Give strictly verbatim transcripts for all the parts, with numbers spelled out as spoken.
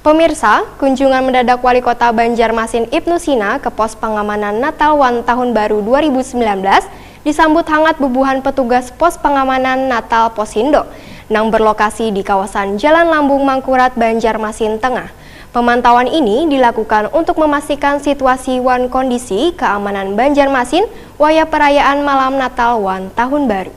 Pemirsa, kunjungan mendadak Wali Kota Banjarmasin Ibnu Sina ke Pos Pengamanan Natal wan Tahun Baru dua ribu sembilan belas disambut hangat bubuhan petugas Pos Pengamanan Natal Posindo nang berlokasi di kawasan Jalan Lambung Mangkurat, Banjarmasin Tengah. Pemantauan ini dilakukan untuk memastikan situasi wan kondisi keamanan Banjarmasin wayah perayaan malam Natal wan Tahun Baru.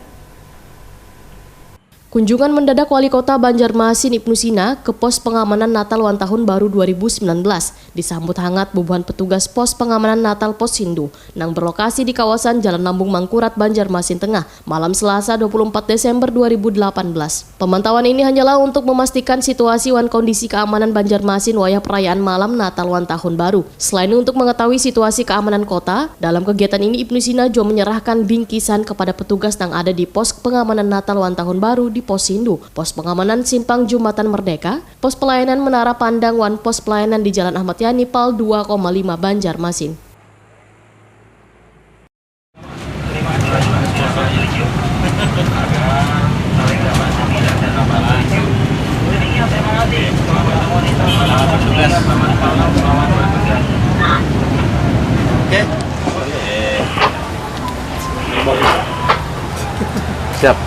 Kunjungan mendadak Wali Kota Banjarmasin Ibnu Sina ke Pos Pengamanan Natal wan Tahun Baru dua ribu sembilan belas disambut hangat bubuhan petugas Pos Pengamanan Natal Posindo nang berlokasi di kawasan Jalan Lambung Mangkurat, Banjarmasin Tengah, malam Selasa dua puluh empat Desember dua ribu delapan belas. Pemantauan ini hanyalah untuk memastikan situasi wan kondisi keamanan Banjarmasin wayah perayaan malam Natal wan Tahun Baru. Selain untuk mengetahui situasi keamanan kota, dalam kegiatan ini Ibnu Sina jua menyerahkan bingkisan kepada petugas nang ada di Pos Pengamanan Natal wan Tahun Baru di Posindo, Pos Pengamanan Simpang Jembatan Merdeka, Pos Pelayanan Menara Pandang, wan Pos Pelayanan di Jalan Ahmad Yani, Pal dua koma lima, Banjarmasin. Siap.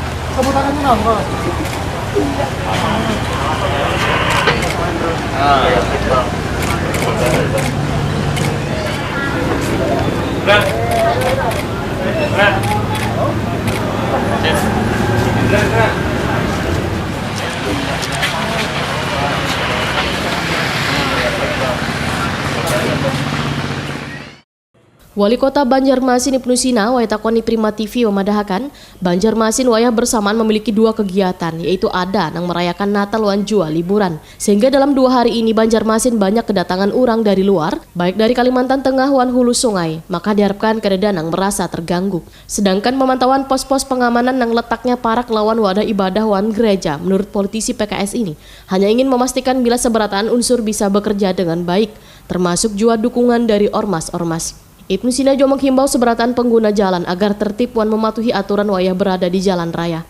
Wali Kota Banjarmasin Ibnu Sina wayah takoni Prima T V mamadahakan, Banjarmasin wayah bersamaan memiliki dua kegiatan, yaitu ada nang merayakan Natal wan jua liburan. Sehingga dalam dua hari ini Banjarmasin banyak kedatangan urang dari luar, baik dari Kalimantan Tengah wan Hulu Sungai, maka diharapkan kadada nang merasa terganggu. Sedangkan pemantauan pos-pos pengamanan nang letaknya parak lawan wadah ibadah wan gereja menurut politisi P K S ini hanya ingin memastikan bila seberataan unsur bisa bekerja dengan baik, termasuk jua dukungan dari ormas-ormas. Ibnu Sina jua menghimbau seberataan pengguna jalan agar tertib wan mematuhi aturan wayah berada di jalan raya.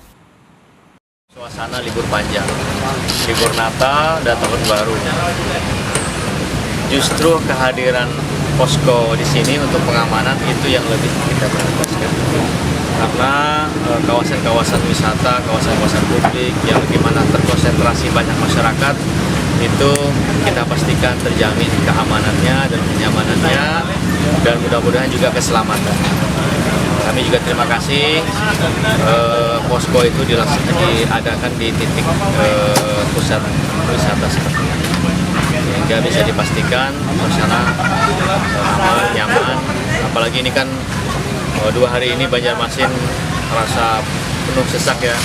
Suasana libur panjang, libur Natal dan Tahun Baru. Justru kehadiran posko di sini untuk pengamanan itu yang lebih kita prioritaskan. Karena eh, kawasan-kawasan wisata, kawasan-kawasan publik yang dimana terkonsentrasi banyak masyarakat itu kita pastikan terjamin keamanannya dan kenyamanannya dan mudah-mudahan juga keselamatan. Kami juga terima kasih eh, posko itu dilaks- diadakan di titik eh, pusat wisata seperti ini sehingga bisa dipastikan suasana eh, aman, nyaman. Apalagi ini kan eh, dua hari ini Banjarmasin merasa penuh sesak ya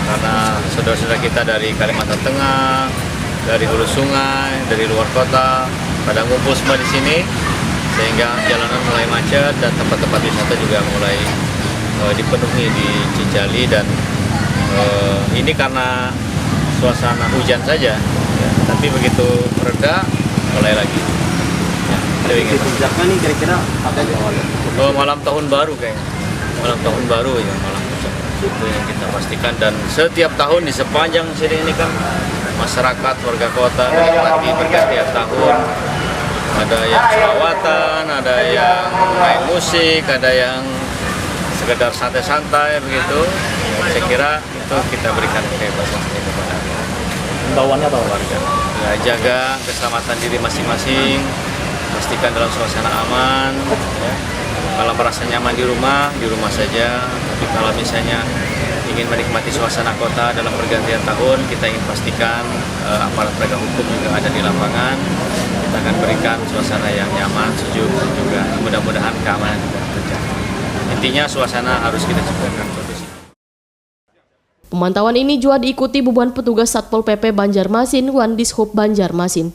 karena saudara-saudara kita dari Kalimantan Tengah, dari hulu sungai, dari luar kota pada ngumpul semua di sini sehingga jalanan mulai macet dan tempat-tempat wisata juga mulai eh, dipenuhi di Cicali dan eh, ini karena suasana hujan saja ya, tapi begitu reda mulai lagi. Ya, itu ingin Puncaknya nih kira-kira apa aja? Oh, malam tahun baru kayaknya. Malam tahun baru ya, malam puncak. Itu yang kita pastikan dan setiap tahun di sepanjang sini ini kan masyarakat warga kota menikmati pergantian tahun. Ada yang selawatan, ada yang main musik, ada yang sekedar santai-santai begitu. Saya kira itu kita berikan kebebasan kepada Himbauannya apa warga? Ya, jaga keselamatan diri masing-masing, pastikan dalam suasana aman. Ya. Kalau merasa nyaman di rumah, di rumah saja. Tapi kalau misalnya ingin menikmati suasana kota dalam pergantian tahun, kita ingin pastikan eh, aparat penegak hukum juga ada di lapangan. Kita akan berikan suasana yang nyaman, sejuk, dan juga mudah-mudahan keamanan juga terjaga. Intinya suasana harus kita ciptakan kondusif. Pemantauan ini jua diikuti bubuhan petugas Satpol P P Banjarmasin wan Dishub Banjarmasin.